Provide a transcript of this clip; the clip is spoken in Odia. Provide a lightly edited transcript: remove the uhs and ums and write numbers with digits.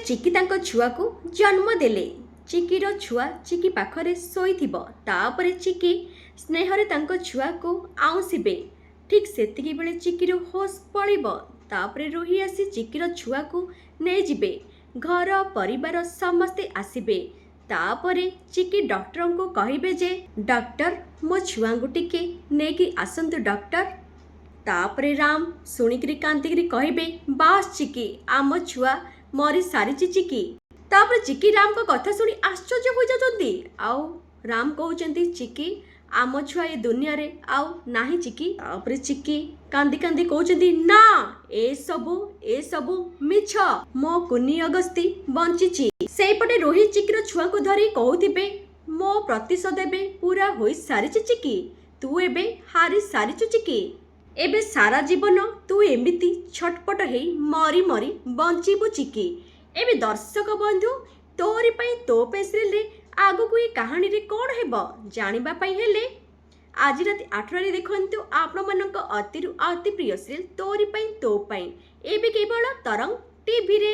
ଚିକି ତାଙ୍କ ଛୁଆକୁ ଜନ୍ମ ଦେଲେ। ଚିକିର ଛୁଆ ଚିକି ପାଖରେ ଶୋଇଥିବ। ତାପରେ ଚିକି ସ୍ନେହରେ ତାଙ୍କ ଛୁଆକୁ ଆଉଁସିବେ। ଠିକ୍ ସେତିକି ବେଳେ ଚିକିର ହୋସ୍ ପଳେଇବ। ତାପରେ ରୁହି ଆସି ଚିକିର ଛୁଆକୁ ନେଇଯିବେ। ଘର ପରିବାର ସମସ୍ତେ ଆସିବେ। ତାପରେ ଚିକି ଡକ୍ଟରଙ୍କୁ କହିବେ ଯେ, ଡକ୍ଟର, ମୋ ଛୁଆଙ୍କୁ ଟିକେ ନେଇକି ଆସନ୍ତୁ ଡକ୍ଟର। ତାପରେ ରାମ ଶୁଣିକିରି କାନ୍ଦିକିରି କହିବେ, ବାସ୍ ଚିକି, ଆମ ଛୁଆ ମରି ସାରିଛି ଚିକି। ତାପରେ ଚିକି ରାମଙ୍କ କଥା ଶୁଣି ଆଶ୍ଚର୍ଯ୍ୟ ହୋଇଯାଉଛନ୍ତି। ଆଉ ରାମ କହୁଛନ୍ତି, ଚିକି, ଆମ ଛୁଆ ଏ ଦୁନିଆରେ ଆଉ ନାହିଁ ଚିକି। ତାପରେ ଚିକି କାନ୍ଦି କାନ୍ଦି କହୁଛନ୍ତି, ନା, ଏସବୁ ମିଛ, ମୋ କୁନି ଅଗସ୍ତି ବଞ୍ଚିଛି। ସେଇପଟେ ରୋହି ଚିକିର ଛୁଆକୁ ଧରି କହୁଥିବେ, ମୋ ପ୍ରତିଶୋଧ ଏବେ ପୁରା ହୋଇସାରିଛି ଚିକି, ତୁ ଏବେ ହାରି ସାରିଛୁ ଚିକି। ଏବେ ସାରା ଜୀବନ ତୁ ଏମିତି ଛଟପଟ ହେଇ ମରି ମରି ବଞ୍ଚିବୁ ଚିକି। ଏବେ ଦର୍ଶକ ବନ୍ଧୁ, ତୋରି ପାଇଁ ତୋ ପାଇଁ ସିରିଏଲରେ ଆଗକୁ ଏ କାହାଣୀରେ କ'ଣ ହେବ ଜାଣିବା ପାଇଁ ହେଲେ ଆଜି ରାତି 8ଟାରେ ଦେଖନ୍ତୁ ଆପଣମାନଙ୍କ ଅତିରୁ ଅତି ପ୍ରିୟ ସିରିଏଲ ତୋରି ପାଇଁ ତୋ ପାଇଁ, ଏବେ କେବଳ ତରଙ୍ଗ ଟିଭିରେ।